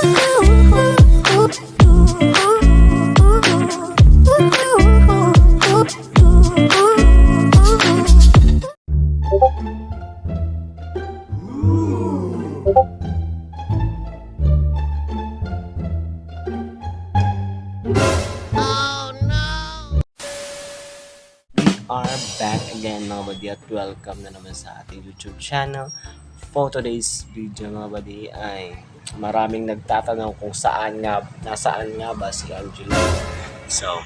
Are back again, mga buddy, at welcome na naman sa ating YouTube channel. For today's video, mga buddy, ay maraming nagtatanong kung saan nga, nasaan nga ba si Angela. So,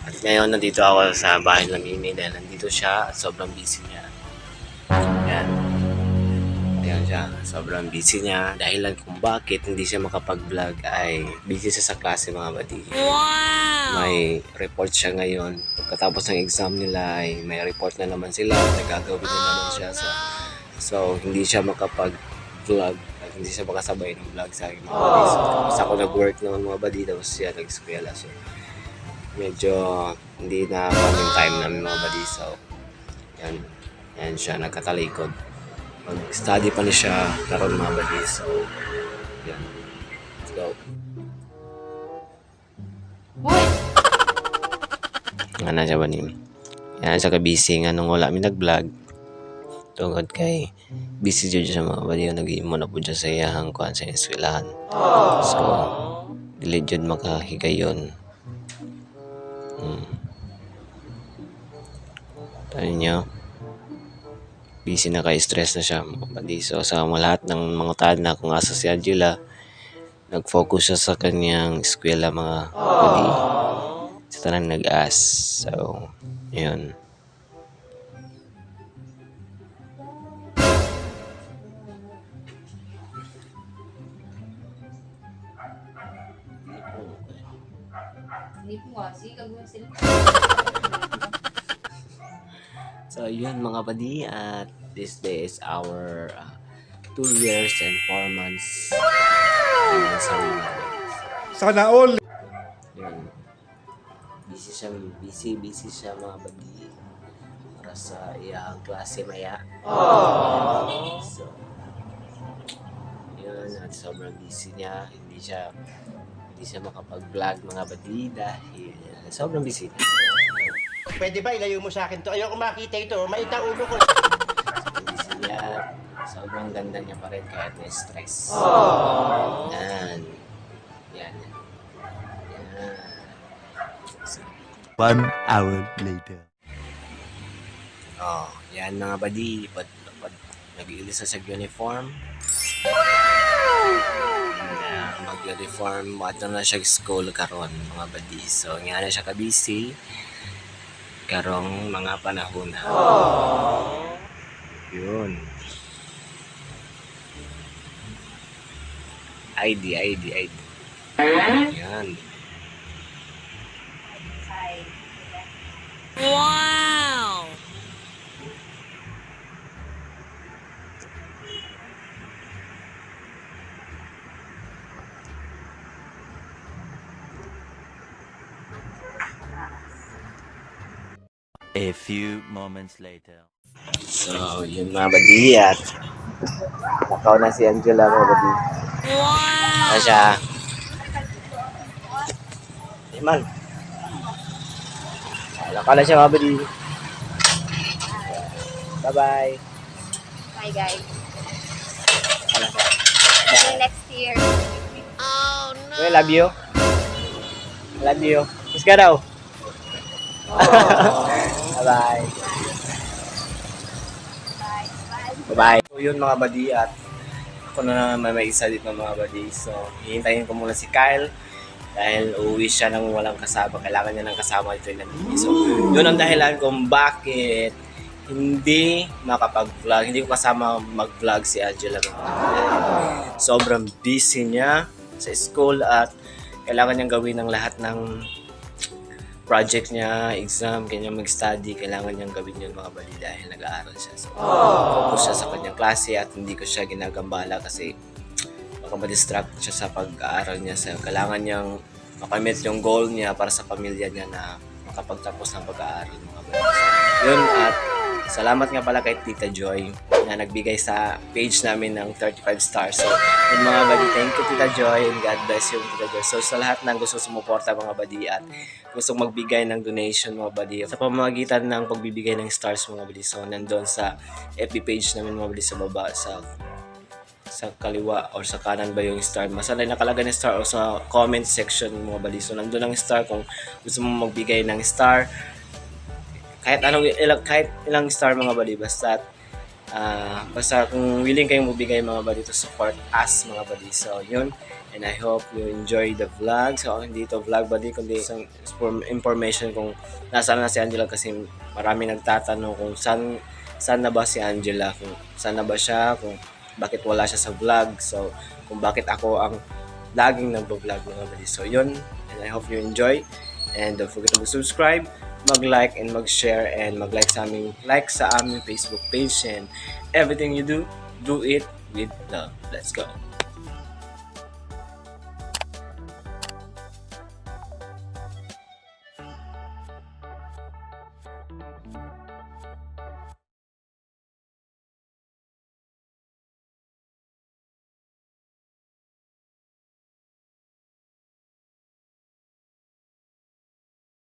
at ngayon nandito ako sa bahay ng Mimi dahil nandito siya at sobrang busy niya. Yan. Ayan siya. Sobrang busy niya. Dahilan kung bakit hindi siya makapag-vlog ay busy siya sa klase, mga buddy. May report siya ngayon. Pagkatapos ng exam nila ay may report na naman sila. May gagawin na naman siya. So, hindi siya makapag-vlog. At hindi siya makasabay ng vlog sa akin, mga buddy. So, tapos ako nag-work naman, mga buddy. Tapos siya nag-eskwela. So, medyo hindi na yung time namin, mga buddy. So, yan. Yan siya, nagkatalikod. Mag-study pa ni siya karon, mga buddy. So, yan. Let's go. Uy! Ano siya ba ni? Yan siya ka-busy nga nung wala mi nag-vlog. Tungod kay busy jud siya, mga buddy, nag-imo na pud siya sa iyahang kuan sa eskwelahan. So, dili jud makahigayon. Tayo niyo. Busy na kay stress na siya, mga buddy. So, sa mga lahat ng mga na kung asa si Angela, nag-focus siya sa kanyang eskwela, mga buddy. Sa tanan nag-ask. So, yun. Hindi po kasi, gagawin sila. So, yun, mga buddy. At this day is our 2 years and 4 months anniversary, mga buddy. Sana all. Yun. Busy siya, busy, busy siya, mga buddy. Para sa iyang klase maya. So, yun. At sobrang busy niya. Hindi siya makapag-vlog, mga buddy, dahil sobrang busy niya. Pwede ba ilayo mo sa akin to? Ayoko makita ito. Maita ulo ko. Sobrang busy niya. Sobrang ganda niya pa rin kahit na stress. Yan. Yan. Yan. So, One hour later. oh, yan, mga buddy. Pad, nag-iilis na sa uniform. Na mag-uniform. Adto na siya school karon, mga buddy. So, nga na siya ka-busy karong mga panahon na. Yun. ID, ID, ID. Yan. Ay. Wow! A few moments later. So, yun, mga buddy. At lakaw na si Angela, mga buddy. Wow! Ano siya? Iman. Lakaw na siya, mga buddy. Bye-bye. Bye, guys. Ano siya? See you next year. I love you. I love you. Kiss ka daw. Bye-bye. Bye. Bye. Bye-bye. So yun, mga buddy, at ako na naman may isa dito, mga buddy. So hihintayin ko muna si Kyle dahil uuwi siya nang walang kasama. Kailangan niya ng kasama dito in Lamini. So yun ang dahilan kung bakit hindi makapag-vlog. Hindi ko kasama mag-vlog si Angela, mga buddy. Sobrang busy niya sa school at kailangan niyang gawin ang lahat ng project niya, exam, kanya mag-study, kailangan niyang gawin yun, mga buddy, dahil nag-aaral siya. So, focus siya sa kanyang klase at hindi ko siya ginagambala kasi baka ma-distract siya sa pag-aaral niya. So, kailangan niyang makamit yung goal niya para sa pamilya niya na makapagtapos ng pag-aaral, mga buddy. So, yun at Salamat nga pala kay Tita Joy na nagbigay sa page namin ng 35 stars. So, yun, mga buddy, thank you, Tita Joy, and God bless you, Tita Joy. So, sa lahat ng gusto sumuporta, mga buddy, at gusto magbigay ng donation, mga buddy, sa pamamagitan ng pagbibigay ng stars, mga buddy. So, nandun sa FB page namin, mga buddy, sa baba, sa kaliwa or sa kanan ba yung star. Basta na nakalagay na star o sa comment section, mga buddy. So, nandun ang star kung gusto mo magbigay ng star. Kahit ilang star, mga buddy, basta kung willing kayong magbigay, mga buddy, to support us, mga buddy. So yun, and I hope you enjoy the vlog. So hindi ito vlog, buddy, kundi isang information kung nasaan na si Angela kasi marami nagtatanong kung saan saan na ba si Angela, kung saan na ba siya, kung bakit wala siya sa vlog. So kung bakit ako ang laging nagvo-vlog, mga buddy. So yun, and I hope you enjoy and don't forget to subscribe, mag-like and mag-share and mag-like sa aming Facebook page, and everything you do, do it with love. Let's go.